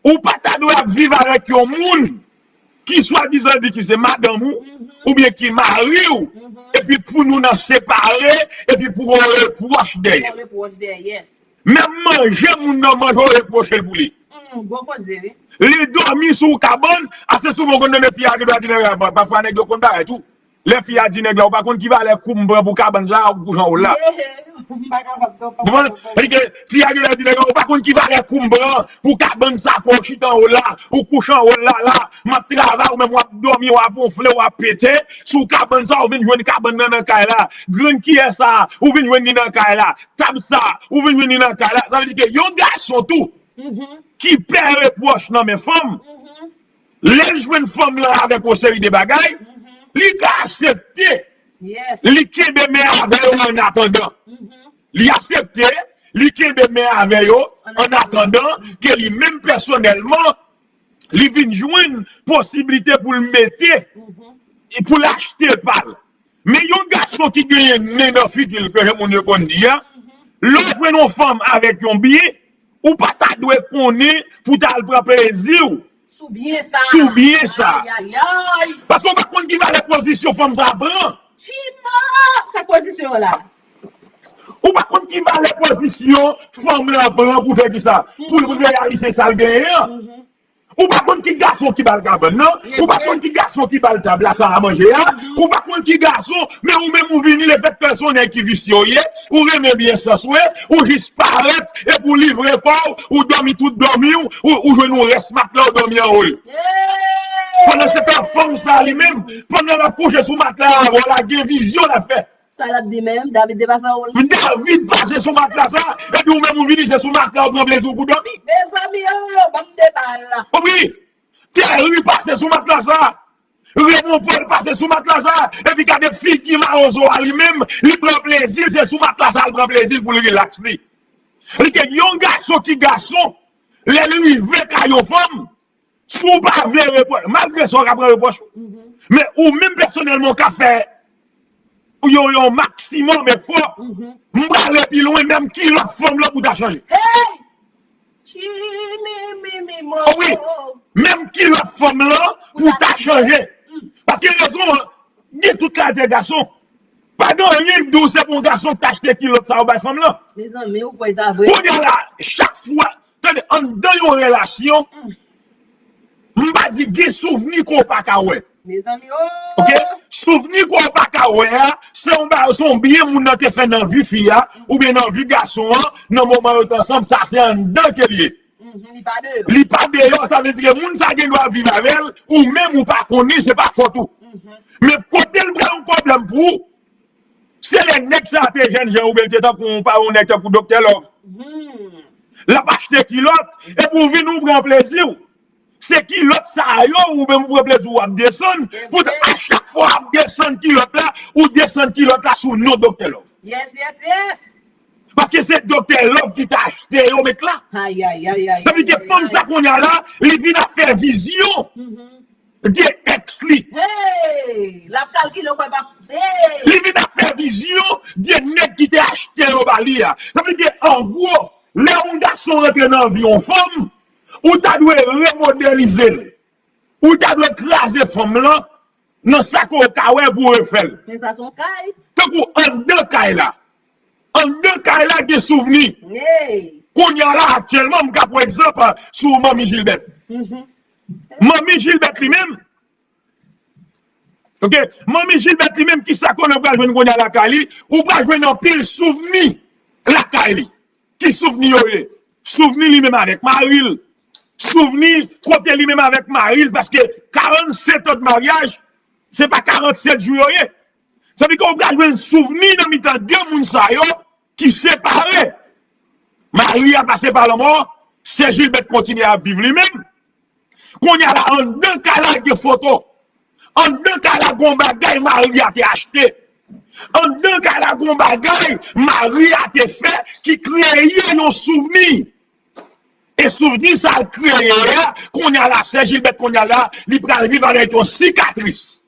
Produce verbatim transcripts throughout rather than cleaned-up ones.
Ou pa ta dwe ap viv avèk yon moun ki swadizan di ki se madanm ou, oubyen ki mari w, epi pou nou nan separe, epi pou w repwòch dèyè. Menm manje moun nan manje, w repwoche l pou li. Li dòmi sou kabann, ase souvan w konn tande fi a gen dwa di nèg la, pafwa nèg yo konn parèt tou. Lè fi a di nèg la, ou pa konn ki valè kou m pran pou kabann sa a, ou kouche anwo l la. Ou konprann? Li ke fi a genlè di nèg la, ou pa konn ki valè kou m pran pou kabann sa a, pou w chita anwo l la, ou kouche anwo l la, la, m ap travay, ou menm w ap dòmi, w ap wonfle, w ap pete, sou kabann sa a, ou vin jwenn kabann nan nan kay la. Grenn kiyè sa a, ou vin jwenn li nan kay la. Tab sa a, ou vin jwenn li nan kay la. Sa vle di ke yon gason tou, ki pè repwòch nan men fanm, lè l jwenn fanm lan avèk yon seri de bagay, li ka aksepte, li kenbe men avè yo annatandan. Li aksepte, li kenbe men avè yo annatandan ke li menm pèsonèlman, li vin jwenn posiblite pou l mete, pou l achte pa l. Men yon gason ki genyen nen nan figi l, ke jan moun yo konn di a, lè w jwenn yon fanm avèk yon byen, ou pa ta dwe konnen pou w ta al pran plezi w sou byen sa. Sou byen sa. Ayayay. Paske w pa konn ki valè pozisyon fanm sa a pran. Ti mò, sa pozisyon la. Ou pa konn ki valè pozisyon fanm lan pran pou fè kisa? Pou l reyalize sa l genyen an. Ou pa konn ki gason ki ba l kabann nan, ou pa konn ki gason ki ba l tab la, sa a manje a, ou pa konn ki gason, men ou menm ou vini, lefètke se yon nèg ki visye w ye, ou renmen byen sans w, ou jis parèt, epi w livre kò w, ou dòmi tout dòmi w, ou, ou jwenn yon rès matla, ou dòmi anwo l. Pandan se tan fanm sa a li menm, pandan l ap kouche sou matla a avè w la, gen vizyon l ap fè. Sa l ap di menm? David te pase anwo l. David pase sou matla sa, epi ou menm ou vini se sou matla ou pran plezi w pou dòmi. Mezanmi, oh, ban m de bal. Wi, Terry pase sou matla sa. Raymond Paul pase sou matla sa. Epi gade figi mawozo a li menm, li pran plezi l, se sou matla sa l pran plezi l pou l rilaks li. Li te yon gason ki gason, lè l rive kay yon fanm, si w pa vle repwòch, malgre sa w ka pran repwòch, men ou menm pèsonèlman w ka fè yon, yon maksimòm efò. M prale pi lwen, menm kilòt fanm lan pou ta chanje. Hey! Ti mi, mi, mi, mo. Oh wi, menm kilòt fanm lan pou ta chanje. Paske rezon an, gen tout kalite gason. Pa gen anyen k di w se pou yon gason k ta achte kilòt sa yo bay fanm lan. Mezanmi, ou kwè ta vre? Kounye a la, chak fwa, tande, anndan yon relasyon, m pa di gen souvni ke w pa ka wè. Mezanmi, oh! Oke? Souvni ke w pa ka wè a, se yon ba-, se yon byen moun nan te fè nan vi fi a, oubyen nan vi gason an, nan moman yo te ansanm, sa se anndan ke l ye. Mhm, li pa deyò. Li pa deyò, sa vle di ke moun sa gen dwa viv avè l, ou menm ou pa konnen, se pa fòt ou. Mhm. Men kote l pral yon pwoblèm pou ou, se lè nèg sa te jènjan oubyen l te tankou yon pa-, yon nèg tankou Doktè Love. Mhm. L ap achte kilòt, epi w vin ou pran plezi w. Se kilòt sa yo, ou menm ou pran plezi w ap desann, pou a chak fwa w ap desann kilòt la, ou desann kilòt la sou non Doktè Love. Yes, yes, yes. Paske se Doktè Love ki ta achte yo met la. Ay, ay, ay, ay. Sa vle di fanm sa kounye a la, li vin ap fè vizyon de ex li. Hey! L ap kalkile w kwè pa. Hey! Li vin ap fè vizyon de nèg ki te achte yo ba li a. Sa vle di an gwo, lè yon gason rantre nan vi yon fanm, ou ta dwe remodelize l. Ou ta dwe kraze fanm lan nan sa ke w ka wè pou w refè l. Men sa se yon kay. Tankou anndan kay la. Anndan kay la gen souvni. Hey! Kounye a la, aktyèlman, m ka pran egzanp, a, sou Manmi Jilbèt. Mhm. Manmi Jilbèt li menm, oke, Manmi Jilbèt li menm, kisa kounye a w pral jwenn kounye a lakay li? Ou pral jwenn anpil souvni lakay li. Ki souvni yo ye? Souvni li menm avèk mari l. Souvni kote li menm avèk mari l, paske karannsenk an de maryaj, se pa karannsenk jou yo ye. Sa vle di ke w pral jwenn souvni nan mitan de moun sa yo ki separe. Mari a pase pa lanmò, sè Jilbèt kontinye ap viv li menm. Kounye a la, anndan kay la gen foto. Anndan kay la gon bagay mari a te achte. Anndan kay la gon bagay mari a te fè ki kreye yon souvni. E souvni sa l kreye a, kounye a la, sè Jilbèt kounye a la, li pral viv avèk yon sikatris.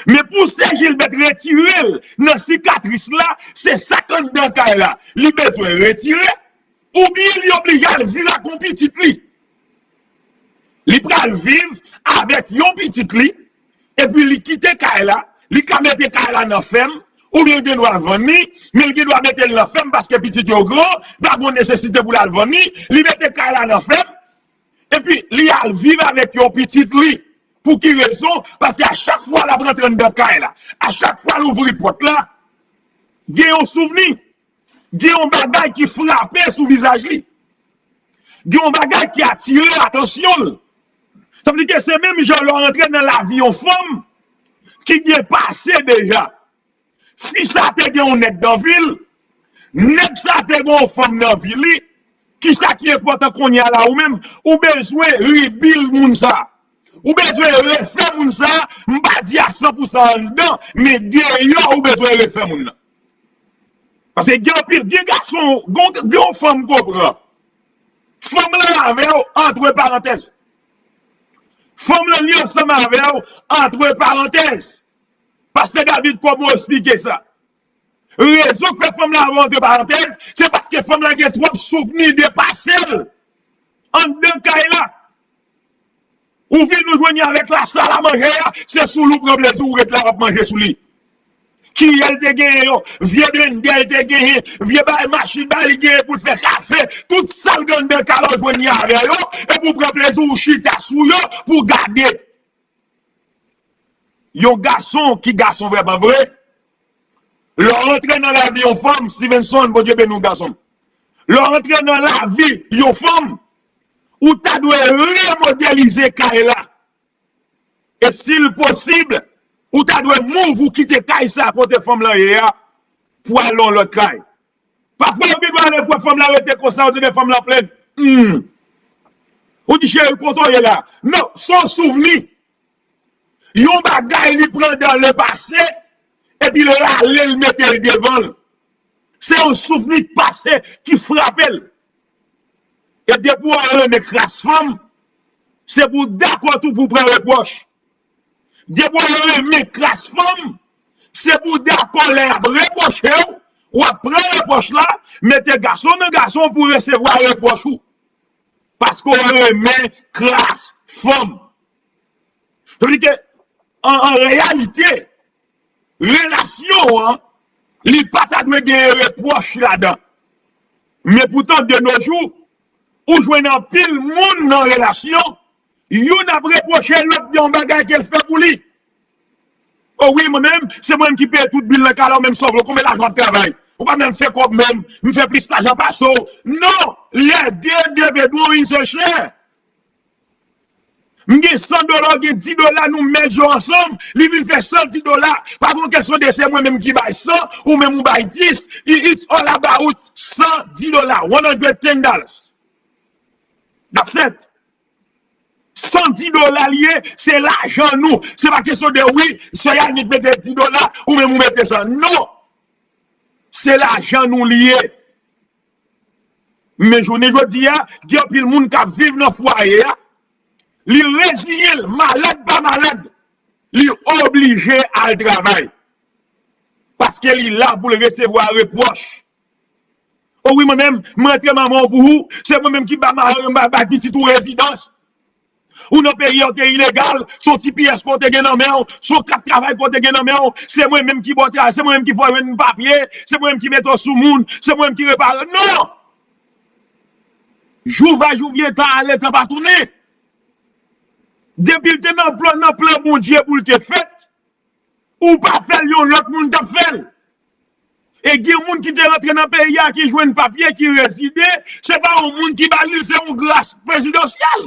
Men pou sè Jilbèt retire l nan sikatris la, se sa k anndan kay la, li bezwen retire, oubyen li oblije al viv ak yon pitit li. Li pral viv avèk yon pitit li, epi li kite kay la, li ka mete kay la nan fèm, oubyen l gen dwa vann li, men l gen dwa mete l nan fèm paske pitit yo gran, pa gen nesesite pou l al vann li, li mete kay la nan fèm, epi li al viv avèk yon pitit li. Pou ki rezon? Paske a chak fwa l ap rantre anndan kay la, a chak fwa l ouvri pòt la, gen yon souvni, gen yon bagay ki frape sou vizaj li, gen yon bagay ki atire atansyon l. Sa vle di ke se menm jan lè w rantre nan lavi yon fanm ki gen pase deja. Fi sa te gen yon nèg nan vi l, nèg sa te gen yon fanm nan vi li. Kisa ki enpòtan kounye a la ou menm? Ou bezwen rebuild moun sa. Ou bezwen refè moun sa, m pa di a san pou san anndan, men deyò ou bezwen refè moun nan. Paske gen anpil, gen gason, gen, gen yon fanm konpran. Fanm lan avè w, antre parantèz. Fanm lan li ansanm avè w, antre parantèz. Pastè David, kòman w eksplike sa? Rezon k fè fanm lan avè w, antre parantèz, se paske fanm lan gen twòp souvni de pase l anndan kay la. Ou vin ou jwenn li avèk la sal a manje a, se sou li w pran plezi, ou ret la w ap manje sou li. Kiyè l te genyen yo, vye blendè l te genyen, vye bay machin bay li genyen pou l fè kafe, tout sa l gen anndan kay la w jwenn li avè yo, epi w pran plezi w chita sou yo pou w gade. Yon gason ki gason vrèman vre, lè w rantre nan lavi yon fanm, Stevenson, Bondye beni w gason m. Lè w rantre nan lavi yon fanm, ou ta dwe remodelize kay la. E si l posib, ou ta dwe move, ou kite kay sa kote fanm lan ye a pou al nan yon lòt kay. Pafwa, ou gen dwa al wè fanm lan rete konsa, ou tande fanm lan plenn. Hmm. Ou di, cheri, kote w ye la? Non, se yon souvni. Yon bagay li pran dans le passé, epi l rale l mete l devan l. Se yon souvni k pase ki frape l. E depi w renmen kras fanm, se pou w dakò tou pou w pran repwòch. Depi w renmen kras fanm, se pou w dakò lè y ap repwoche w, w ap pran repwòch la, mete gason nan gason pou w resevwa repwòch ou. Paske w renmen kras fanm. Sa vle di ke, an, an reyalite, relasyon an, li pa ta dwe gen repwòch ladan. Men poutan, de nos jours, ou jwenn anpil moun nan relasyon, youn ap repwoche lòt de yon bagay ke l fè pou li. O wi, mwen menm, se mwen menm ki peye tout bil nan kay la, ou menm sa w vle, konbyen lajan w ap travay? Ou pa menm fè kòb menm, m fè plis lajan pase w. Non, les deux devront une seule chair. M gen san dola, ou gen dis dola, nou mèj yo ansanm, li vin fè san dis dola. Pa gon kesyon de se mwen menm ki bay san, ou menm ou bay dis, i- it's all about san dis dola, one hundred ten dollars. That's it. San dis dola l ye, se lajan nou. Se pa kesyon de wi, sè Yannick mete dis dola, ou menm ou mete san. Non! Se lajan nou li ye. Men jounen jodi a, gen anpil moun k ap viv nan fwaye a, li reziyen l, malad pa malad, li oblije al travay. Paske li la pou l resevwa repwòch. O wi, mwen menm, m rantre manman w pou ou, se mwen menm ki ba ma- ba- bay pitit ou rezidans. Ou nan peyi a, ou te ilegal, se yon ti pyès ke w te gen nan men w, se yon kat travay ke w te gen nan men w, se mwen menm ki ba w travay, se mwen menm ki fè w jwenn papye, se mwen menm ki mete w sou moun, se mwen menm ki repare w. Non! Jou va, jou vyen, tan ale, tan pa tounen. Depi l te nan plan, nan plan Bondye pou l te fèt, ou pa fè l, yon lòt moun t ap fè l. E gen moun ki te rantre nan peyi a, ki jwenn papye, ki rezide, se pa yon moun ki ba li, se yon gras prezidansyèl.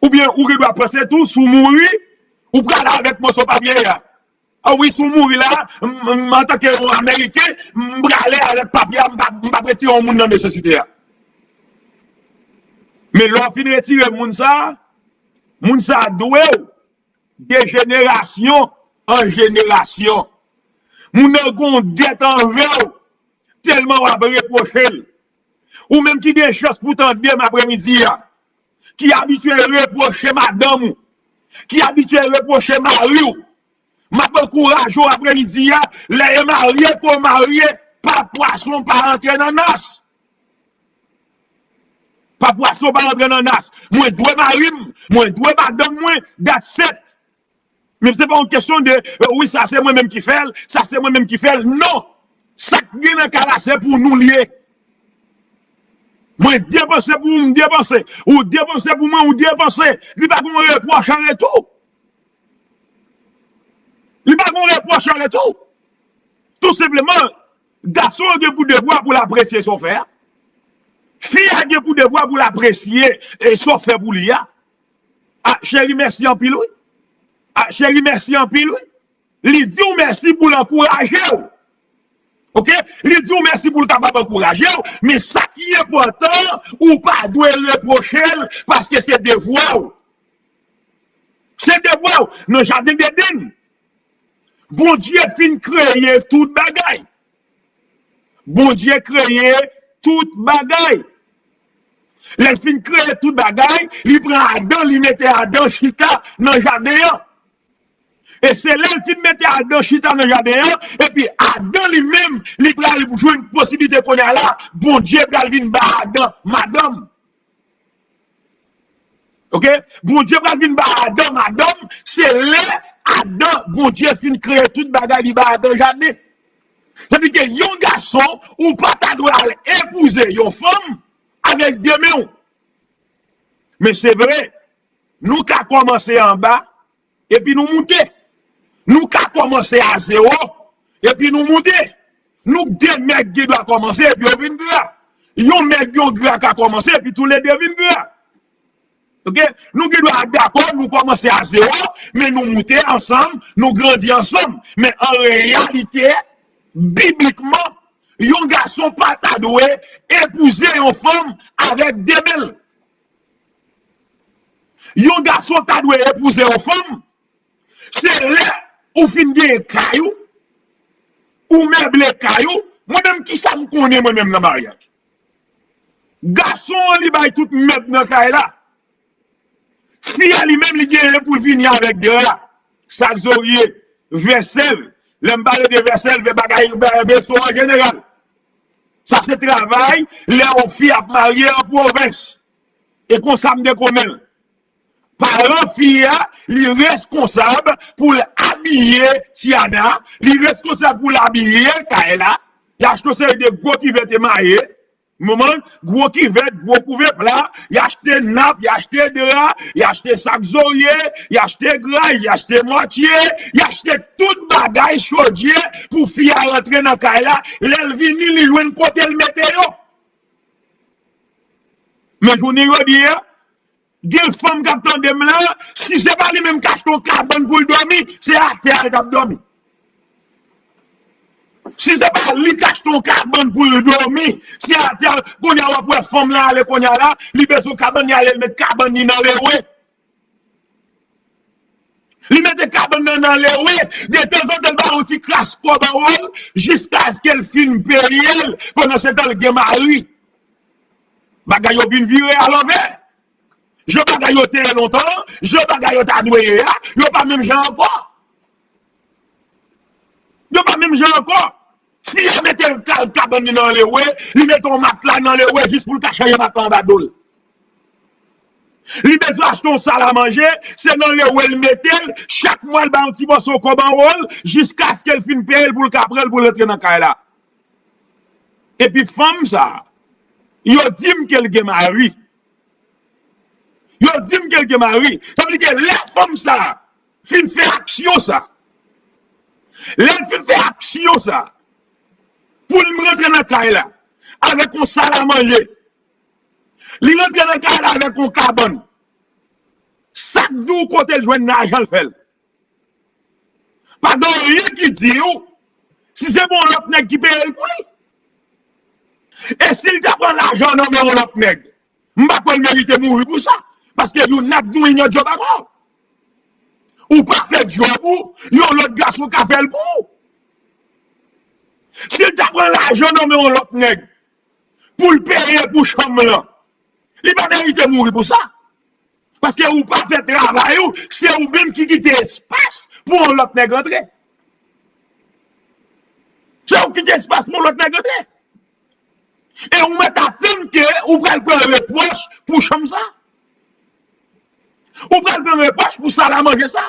Oubyen ou gen dwa panse tou, si w mouri, ou prale avèk moso papye a. A wi, si w mouri la, m- m- antanke yon Ameriken, m prale avèk papye a, m pa- m p ap retire yon moun nan nesesite a. Men lè w fin retire moun sa, moun sa dwe w de jenerasyon an jenerasyon. Moun nan gen yon dèt anvè w, tèlman w ap repwoche l. Ou menm ki gen chans pou tande m aprèmidi a, ki abitye repwoche madanm ou, ki abitye repwoche mari w, m ap ankouraje w aprèmidi a, lè yo marye, ke w marye, pa pwason pa antre nan nas. Pa pwason, pa rantre nan nas. Mwen dwe mari m, mwen dwe madanm mwen, that's it. Men se pa yon kesyon de, euh, wi, sa se mwen menm ki fè l, sa se mwen menm ki fè l. Non! Sa k gen nan kay la, se pou nou l ye. Mwen depanse pou ou, m depanse. Ou depanse pou mwen, ou depanse. Li pa gen yon repwòch an retou. Li pa gen yon repwòch an retou. Tou senpleman, gason an gen pou devwa pou l apresye sa w fè a. Fi a gen pou devwa pou l apresye, e, sa w fè pou li a. A, cheri, mèsi anpil, wi. A, cheri, mèsi anpil, wi. Li di w mèsi pou l ankouraje w. Oke? Li di w mèsi pou l kapab ankouraje w, men sa ki enpòtan, ou pa dwe repwoche l, paske se devwa w. Se devwa w. Nan jaden Edenn, Bondye fin kreye tout bagay. Bondye kreye tout bagay. Lè l fin kreye tout bagay, li pran Adan, li mete Adan chita nan jaden an. E se lè l fin mete Adan chita nan jaden an, epi Adan li menm, li pral jwenn posiblite kounye a la, Bondye pral vin ba Adan madanm. Oke? Bondye pral vin ba Adan madanm, se lè Adan, Bondye fin kreye tout bagay, li ba Adan jaden. Sa vle di ke yon gason, ou pa ta dwe al epouze yon fanm avèk de men w. Men se vre, nou ka kòmanse anba, epi nou moute. Nou ka kòmanse a zewo, epi nou moute. Nou de mèg gen dwa kòmanse, epi yo vin gra. Yon mèg, yon gra ka kòmanse, epi toulede vin gra. Oke? Nou gen dwa dakò, nou kòmanse a zewo, men nou moute ansanm, nou grandi ansanm. Men an reyalite, biblikman, yon gason pa ta dwe epouze yon fanm avèk de men l. Yon gason ta dwe epouze yon fanm, se lè ou fin genyen kay ou, ou meble kay ou. Mwen menm, kisa m konnen mwen menm nan maryaj? Gason an, li bay tout mèb nan kay la. Fi a li menm, li genyen pou l vini avèk dra, sak zorye, vèsèl. Lè m pale de vèsèl, vè bagay, vè-, veso an jeneral. Sa se travay lè yon fi ap marye an pwovens. E konsa m te konnen l. Paran fi a, li reskonsab pou l abiye Tiana, li reskonsab pou l abiye Kayla, li achte yon seri de gwo kivèt emaye, moman, gwo kivèt, gwo kouvèpla, li achte nap, li achte dra, li achte sak zorye, li achte graj, li achte mòtye, li achte tout bagay, chodye, pou fi a rantre nan kay la, lè l vini, li jwenn kote l mete yo. Men jounen jodi a, gen fanm k ap tande m la, si se pa li menm k achte yon kabann pou l dòmi, se atè a l t ap dòmi. Si se pa li k achte yon kabann pou l dòmi, se atè a, kounye a w ap wè fanm lan ale kounye a la, li bezwen yon kabann, li ale l met kabann li nan lewe. Li mete kabann nan nan lewe, detanzantan l ba yon ti kras kòb anwo l, jiskaske l fin peye l, pandan se tan l gen mari. Bagay yo vin vire alòvè. Jan bagay yo te ye lontan, jan bagay yo ta dwe ye a, yo pa menm jan ankò. Yo pa menm jan ankò. Fi a mete ka-, kabann li nan lewe, li mete yon matla nan lewe jis pou l ka chanje matla anba do l. Li bezwen achte yon sal a manje, se nan lewe l mete l, chak mwa l bay yon ti mòso kòb anwo l, jiskaske l fin peye l pou l ka pran l pou l rantre nan kay la. Epi fanm sa, yo di m ke l gen mari. Yo di m ke l gen mari. Sa vle di ke lè fanm sa fin fè aksyon sa, lè l fin fè aksyon sa, pou l rantre nan kay la avèk yon sal a manje, li rantre nan kay la avèk yon kabann, sa k di w kote l jwenn lajan l fè l? Pa gen anyen ki di w si se pa yon lòt nèg ki peye l pou li. E si l ta pran lajan nan men yon lòt nèg, m pa kwè l merite mouri pou sa. Paske you not doing your job at all. Ou pa fè djòb ou, yon lòt gason ka fè l pou ou. Si l ta pran lajan nan men yon lòt nèg pou l peye pou chanm lan, li pa merite mouri pou sa. Paske ou pa fè travay ou, se ou menm ki kite espas pou yon lòt nèg antre. Se ou ki kite espas pou yon lòt nèg antre. E ou mèt atann ke ou pral pran repwòch pou chanm sa. Ou pral pran repwòch pou sal a manje sa.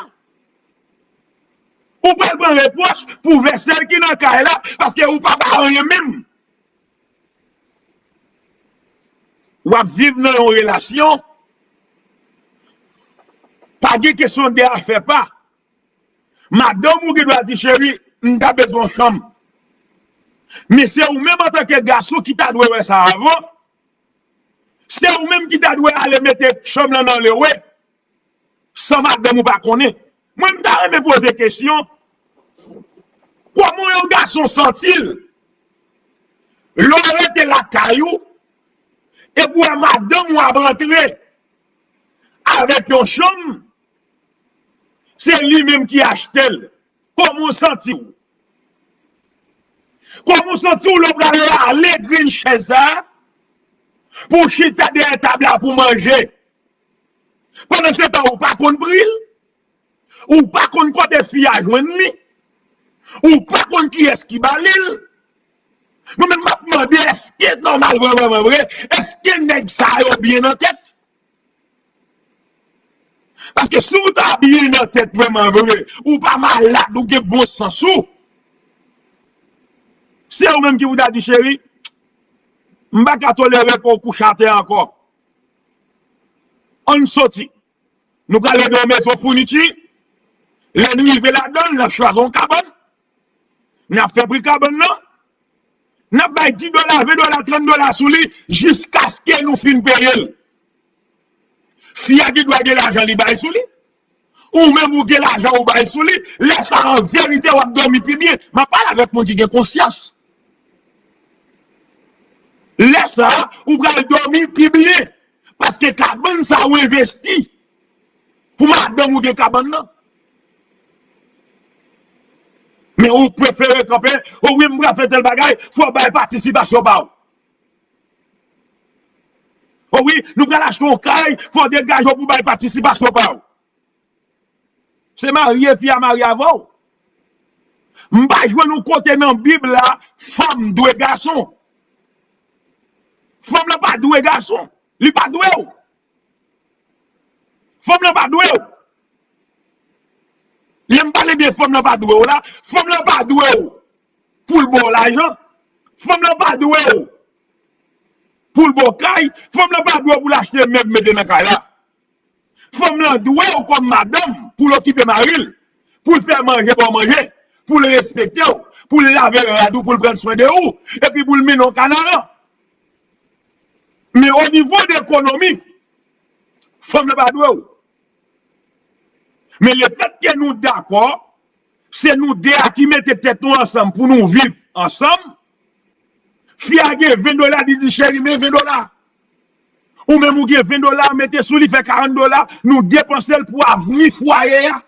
Ou pral pran repwòch pou vèsèl ki nan kay la, paske ou pa bay anyen menm. W ap viv nan yon relasyon, pa gen kesyon de afè pa. Madanm ou gen dwa di, cheri, m ta bezwen yon chanm. Men se ou menm antanke gason ki ta dwe wè sa avan. Se ou menm ki ta dwe ale mete chanm lan nan lewe, san madanm ou pa konnen. Mwen, m ta renmen poze kesyon, kòman yon gason santi l lè w rete lakay ou, epi w wè madanm ou ap rantre avèk yon chanm, se li menm ki achte l. Kòman w santi w? Kòman w santi w lè w pral rale grenn chèz sa a pou w chita dèyè tab la pou manje? Pandan se tan, ou pa konn pri l, ou pa konn kote fi a jwenn li, ou pa konn kiyès ki ba li l. Mwen menm, m ap mande, èske nòmal vrèman vre, èske nèg sa yo byen nan tèt? Paske si w ta byen nan tèt vrèman vre, ou pa malad, ou gen bon sans ou, se ou menm ki pou ta di, cheri, m pa ka tolere ke w kouche atè ankò. Ann soti. Nou prale nan yon mezon founiti. Lè n rive ladan l, n ap chwazi yon kabann. N ap fè pri kabann nan. N ap bay dis dola, ven dola, trant dola sou li, jiskaske nou fin peye l. Fi a gen dwa gen lajan li bay sou li. Ou menm ou gen lajan ou bay sou li. Lè sa a, an verite, w ap dòmi pi byen. M ap pale avèk moun ki gen konsyans. Lè sa a, ou pral dòmi pi byen. Paske kabann sa a, ou envesti pou madanm ou gen kabann nan. Men ou prefere kanpe, o wi, m pral fè tèl bagay, fò w bay patisipasyon pa w. O wi, nou pral achte yon kay, fò w degaje w pou w bay patisipasyon pa w. Se marye fi a marye avè w. M pa jwenn yon kote nan Bib la, fanm dwe gason. Fanm lan pa dwe gason. Li pa dwe w. Fanm lan pa dwe w. Lè m pale de fanm lan pa dwe w la, fanm lan pa dwe w pou l ba w lajan. Fanm lan pa dwe w pou l ba w kay. Fanm lan pa dwe w pou l achte mèb mete nan kay la. Fanm lan dwe w kòm madanm pou l okipe mari l, pou l fè manje ba w manje, pou l respekte w, pou l lave rad ou, pou l pran swen de ou, epi pou l mennen w Kanaran. Men o nivo de ekonomi, fanm lan pa dwe w. Men lefètke nou dakò, se nou de a ki mete tèt nou ansanm pou nou viv ansanm. Fi a gen ven dola, li di, cheri, men ven dola. Ou menm ou gen ven dola, mete sou li, fè karant dola, nou depanse l pou avni fwaye a.